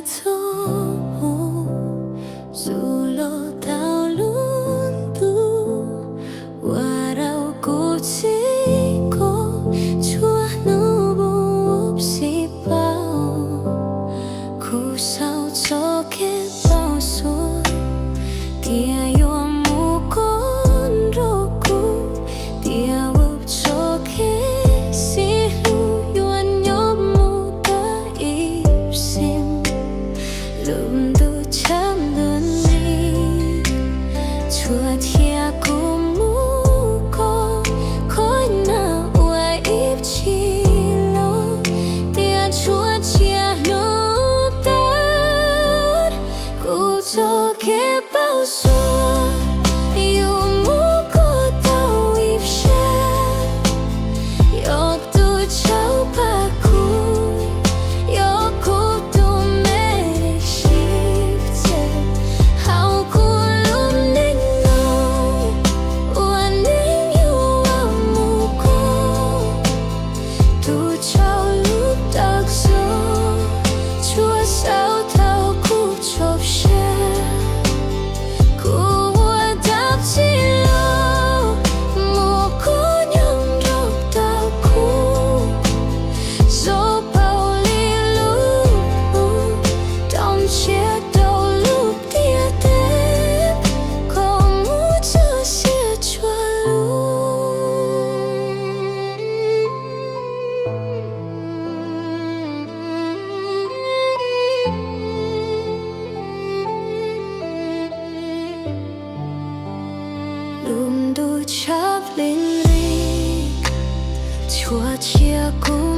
Txhua hnub zoo los tau lub ntuj ua rau kuv txij nkawm, txhua hnub vus vus xij paub. Kuv xav txoj kev paub suav tias yuav mus koj nrog kuv, tias vwm txoj kev xib hlub yuav nyob mus tag ib sim. Lub ntuj tshav ntuj lig, txhua txhia kuv mus koj, koj nyob ua ib chim los, tias txhua txhia hnub tawm kuv txoj kev paub suav yuav mus koj tau ib sab. Yog tus tshawb pab kuv, yog kuv tus me sib txhawb hauv kuv lub neej no, ua neej yuav mus koj, tus tshawb lub taw xov, tsuas xav tau kuv txoj sia. Kuv ua dab tsi los mus koj nyob nrog tau kuv, zoo paub li lub ntuj, tau ntsiag rau lub ntiaj teb, koj mus txog sia tshua lub. Lub ntuj tshav lig lig, txhua txhia kuv